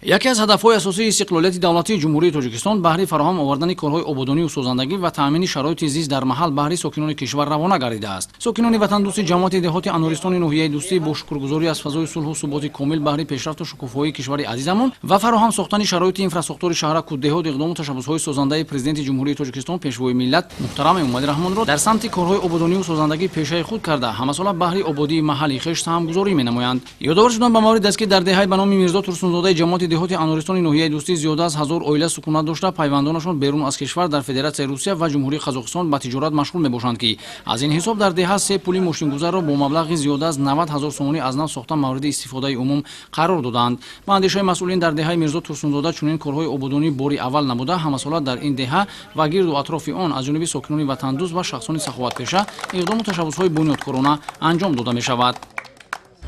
Яке аз ҳадафҳои асосии истиқлолияти давлатии Ҷумҳурии Тоҷикистон баҳри фароҳам овардани корҳои ободонию созандагӣ ва таъмини шароити зист дар маҳал баҳри сокинони кишвар равона гардидааст. Сокинони ватандӯсти ҷамоати деҳоти Анористони ноҳияи Дӯстӣ бо шукргузорӣ аз фазои сулҳу суботи комил баҳри пешрафту шукуфоии кишвари азизамон ва фароҳам сохтани шароити инфрасохтори шаҳраку деҳот, иқдому ташаббусҳои созандаи Президенти Ҷумҳурии Тоҷикистон, Пешвои миллат муҳтарам Эмомалӣ Раҳмонро дар самти корҳои ободонию созандагӣ пешаи худ карда, ҳамасола баҳри ободии маҳалли хеш саҳмгузорӣ менамоянд. Ёдовар шудан ба маврид аст, ки дар деҳаи ба номи Мирзо Турсунзодаи ҷамоати деҳоти Анористони ноҳияи Дӯстӣ зиёда аз 1000 оила сукунат дошта, пайвандонашон берун аз кишвар, дар Федератсияи Русия ва Ҷумҳурии Қазоқистон ба тиҷорат машғул мебошанд, ки аз ин ҳисоб дар деҳа се пули мошингузарро бо маблағи зиёда аз 90 ҳазор сомонӣ аз нав сохта, мавриди истифодаи умум қарор доданд. Ба андешаи масъулин, дар деҳаи Мирзо Турсунзода чунин корҳои ободонӣ бори аввал набуда, ҳамасола дар ин деҳа ва гирду атрофи он аз ҷониби сокинони ватандӯст ва шахсони саховатпеша иқдому ташаббусҳои бунёдкорона анҷом дода мешавад.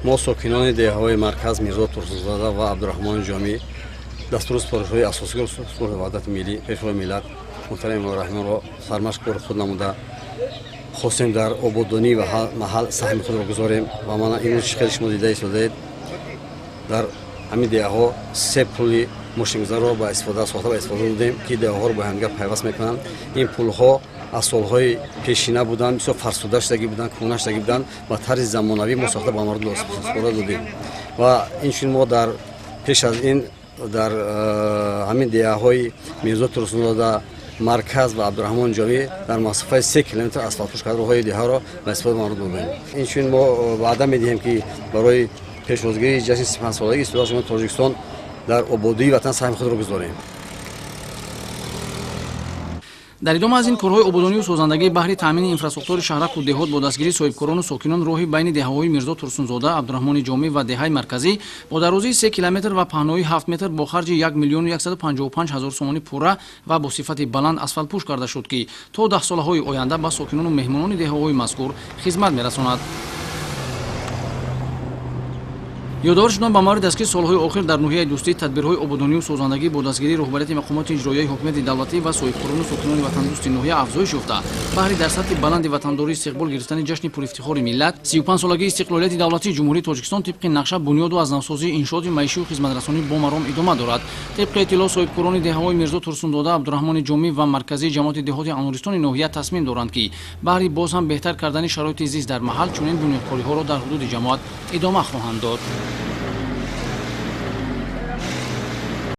Мо, сокинони деҳаҳои Марказ, Мирзо Турсунзода ва Абдураҳмони Ҷомӣ, дастуру супоришҳои Асосгузори сулҳу ваҳдати миллӣ, Пешвои миллат муҳтарам Эмомалӣ Раҳмонро сармашқи кори худ намуда, хостем дар ободонӣ ва маҳал саҳми худро гузорем. Ва мана имрӯз, чӣ хеле шумо дида истодаед, дар ҳамин деҳаҳо се пули мошингузарро ба истифода сохта, ба истифода додем, ки деҳаҳоро бо ҳамдигар пайваст мекунанд. Ин пулҳо аз солҳои пешина буданд, бисёр фарсуда шудагӣ буданд, кӯҳна шудагӣ буданд. Ба тарзи замонавӣ мо сохта, ба мардум истифода додем. Ва инчунин мо дар пеш аз ин дар ҳамин деҳаҳои Мирзо Турсунзода, Марказ ва Абдураҳмон Ҷомӣ дар масофаи 3 километр асфалтпӯш карда, роҳҳои деҳаро ба истифода мардум додем. Инчунин мо ваъда медиҳем, ки барои пешвозгирии ҷашни 35-солагии истиқлоли Тоҷикистон дар ободии ватан саҳми худро гузорем. Дар идома аз ин корҳои ободонию созандагӣ баҳри таъмини инфрасохтори шаҳраку деҳот бо дастгирии соҳибкорону сокинон роҳи байни деҳаҳои Мирзо Турсунзода, Абдураҳмони Ҷомӣ ва деҳаи Марказӣ бо дарозии 3 километр ва паҳноии 7 метр бо харҷи 1 155 000 сомонӣ пурра ва бо сифати баланд асфалтпӯш карда шуд, ки то даҳсолаҳои оянда ба сокинону меҳмонони деҳаҳои мазкур хизмат мерасонад. Ёдовар шудан ба маврид аст, ки солҳои охир дар ноҳияи Дӯстӣ тадбирҳои ободонию созандагӣ бо дастгирии роҳбарияти мақомоти иҷроияи ҳокимияти давлатӣ ва соҳибкорону сокинони ватандӯсти ноҳия афзоиш ёфта, баҳри дар сатҳи баланди ватандорӣ истиқбол гирифтани ҷашни пурэфтихори миллат, 35-солагии истиқлолияти давлатии Ҷумҳурии Тоҷикистон, тибқи нақша бунёду аз навсозии иншооти маишию хизматрасонӣ бо маром идома дорад. Тибқи иттилоъ, соҳибкорони деҳаҳои Мирзо Турсунзода, Абдураҳмони Ҷомӣ ва Марказии ҷамоати деҳоти Анористони ноҳия тасмим доранд, ки баҳри боз ҳам беҳтар кардани шароити зист дар маҳал чунин бунёдкориҳоро дар ҳудуди ҷамоат идома хоҳанд дод.